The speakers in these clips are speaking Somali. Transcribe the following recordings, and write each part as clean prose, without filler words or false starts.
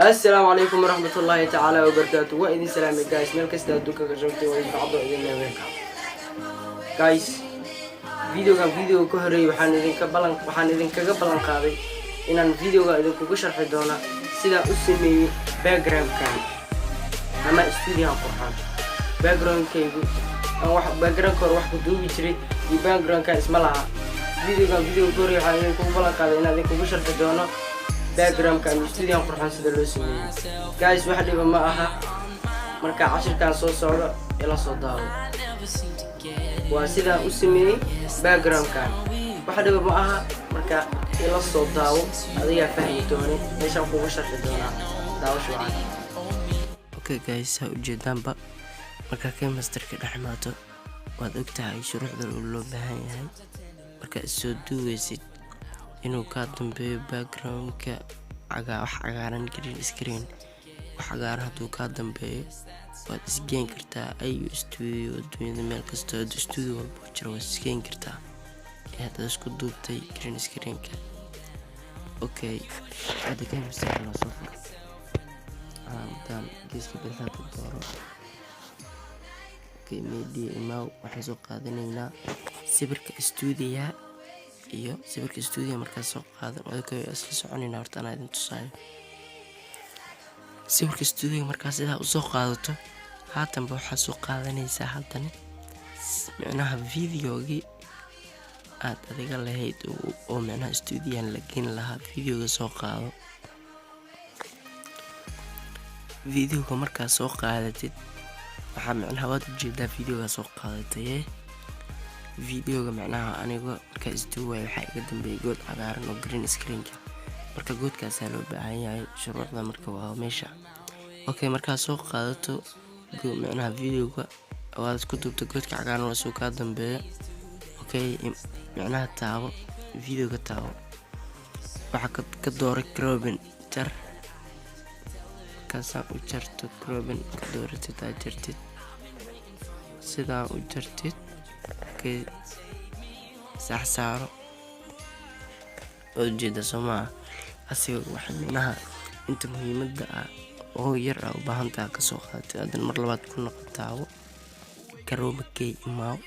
Assalaamu calaykum waraxmatullaahi tacaala wabarakaatu. Waa idin salaamay, guys, meel kasta adduunka ka joogtay. Waa idin facdo idin leeweenka, guys. Videogan, videoga ka horeeyay, waxaan idinkaga ballan qaaday inaan videoga idinkugu sharxi doona sidaan u sameeyey backgroundkan ama studiohan qurxan. Backgroundkaygu aan wax backgroundka hore wax ku duubi jiray iyo backgroundkan isma laha. Videogan, videoga ka horeeyay, waxaan idinkugu ballan qaaday inaan idinkugu sharxi doono backgroundka ama studiohan qurxan sida loo sameeyey. Guys, wax dhiba ma aha. Marka cashirkan soo socdo ila soo daawo, waa sidaan u sameeyey backgroundkan. Wax dhiba ma aha. Marka ila soo daawo, adigaa fahmi doone, meeshaan kugu sharxi doonaa. Daawasho wacan. Okay guys, saa ujeedaanba, markaa KineMasterka dhex imaato, waad ogtahay shuruucda loo baahan yahay markaa isoo duuweysid inuu kaa dambeeyo backgroundka wax cagaaran, green screen. Wax cagaaran hadduu kaa dambeeyo, waad isgeen kartaa ayu studio adduunyada, meel kastoo studio walba jiro waad isgeen kartaa ee haddaad isku duubtay green screenka. Okay, hadda KineMasterka loo soo furo, calaamadan geeska bidixda ku dooro. Okay, media imaw. Waxaan soo qaadanaynaa sawirka stuudiyaha iyo sawirka stuudiyaha. Markaa soo qaadan, okay, isla soconaynaa. Horta anaa idin tusaayo sawirka stuudiyaha. Markaa sidaa usoo qaadato, haatanba waxaad soo qaadanaysaa haddana micnaha videogii aad adiga lahayd oo micnaha stuudiyahan la geyn lahaa. Videoga soo qaado. Videoga markaa soo qaadatid, waxaa micnaha waad ujeedaa videoga soo qaadatay. Videoga micnaha aniga markaa isduuwaya waxaa iga dambeeyay good cagaaran oo green screenka. Marka goodkaasaa loo baahan yahay shuruucda. Marka waa meesha. Okay, markaa soo qaadato micnaha videoga waad isku duubta, goodka cagaaran waa soo kaa dambeeyo. Okay, micnaha taabo, videoga taabo, waxaa ka dooray cropping, jar. Markaasaa u jarto, cropping ka dooratid, aad jartid, sidaa u jartid. Okay, sax saaro. Waad ujeeda, soo maaha? Asiga waxa micnaha inta muhiimada ah oo yar ah u baahantaha kasoo qaadatay. Haddana mar labaad ku noqo, taabo, chroma key imaaw,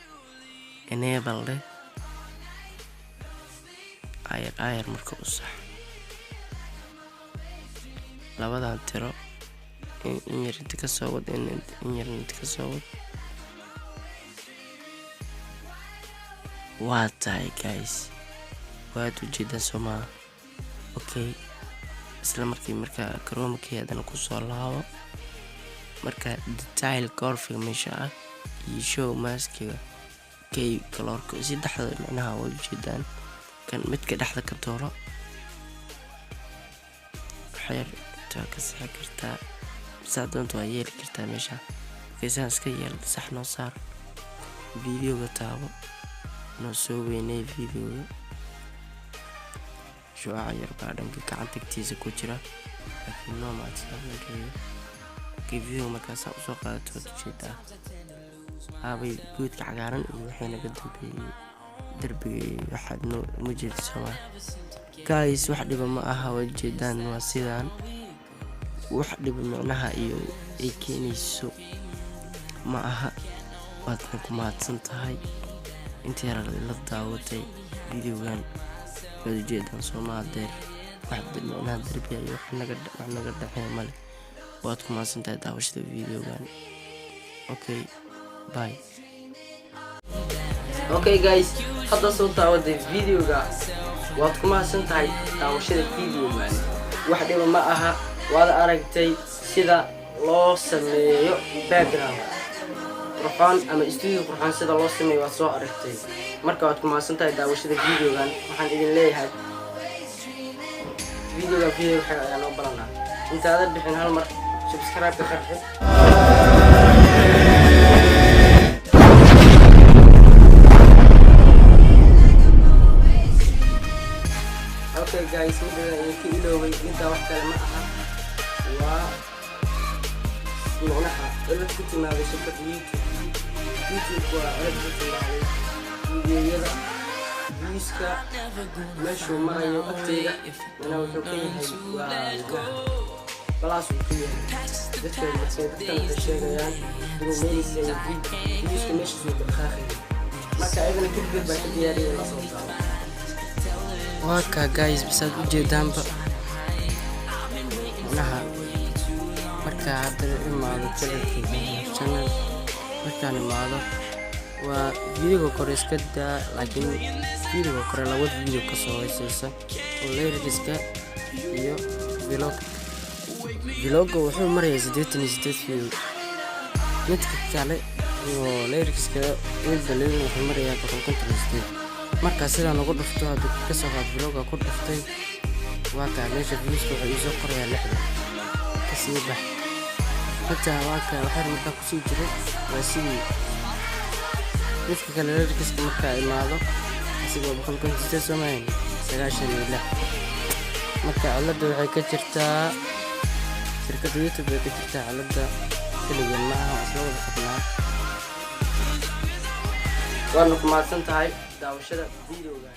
enable leh, ayar ayar marka u sax labadan tiro. In yar inta kasoo wad, in yar inta kasoo wad. Waa tahay, guys, waad ujeedaan, soo maaha? Okay, isla markii markaa chroma key haddana kusoo laabo. Marka detail curvega meesha ah iyo show maskiga, key colorka, saddexda micnaha waad ujeedaan. Kan midka dhexda ka dooro, waxyar intaa ka sixi kartaa, saa doonta waa yeeli kartaa meesha. Okay, saan iska yeel, sax noo saar. Videoga taabo, noo soo weynay videoga. Shucaca yar baa dhanka gacanta agtiisa ku jira, laakiin noomaadsaadhankeeyo. Okay, videoga markaasaa usoo qaadato, waad ujeedaa aabay geedka cagaaran iyo waxay naga dambeeyey darbiga. Waxaad noo uma jeedi, soomaa guys? Wax dhiba ma aha, waad ujeedaan, waa sidaan. Wax dhiba micnaha iyo ay keenayso ma aha. Waadna ku mahadsan tahay inta yar la daawatay videogan. Waad ujeedaan, soomaa? Deer wax micnaha darbiga iyo wax naga dhexeeya male. Waad ku mahadsan tahay daawashada videogan. Okay, bye. Okay guys, hadda soo daawaday videoga, waad ku mahadsan tahay daawashada videogan. Wax dhiba ma aha. Waad aragtay sida loo sameeyo background qurxoon ama studio qurxoon sida loo sameeyo, waad soo aragtay. Marka waad ku mahadsan tahay daawashada videogan. Waxaan idin leeyahay, videogan video waxay ayaa noo baranaa. Intaadan bixin, hal mar subscribe-ka qarxi. Okay guys, midda idinka iloobay, middaa wax kale ma aha, waa micnaha cilad ku timaaday shirkadda YouTube. YouTube waa cilad ku timaaday videoyada, viewska meeshuu marayo agteyda micnaha wuxuu ka yahay waa micnaha Plus uu ka yahay dadka. Dadkan waxay sheegayaan inuu meeliisa iyo viewska meeshiisa uu ka dhaqaaqayo. Marka ayadana clip baa ka diyaariyay, la soo daaro. Waa kaa guys, bisaad ujeedaanba macnaha. Markaa haddana imaado channelkayga, channel markaan imaado, waa videoga kore iska daa, laakiin videoga kore laba video kasoo hooseysa oo lyricska iyo vlog. Vlogga wuxuu marayaa 88 view. Midka kale oo lyricska wilbalin wuxuu marayaa 158. Markaa sidaan ugu dhufto, hadda kasoo qaad vlogga ku dhuftay, waa kaa meesha viewska wuxuu iisoo qorayaa 60. Kasii bax xitaa, waa kaa waxyar markaa kusii jiray, waa sidii midka kale. Lyricska markaa imaado, asigoo 158 soomahan, 96. Marka cilladda waxay ka jirtaa shirkadda YouTube bay ka jirtaa cilladda, keligeen ma aha, waa isla wada qabnaa. Waadna ku mahadsan tahay daawashada videogan.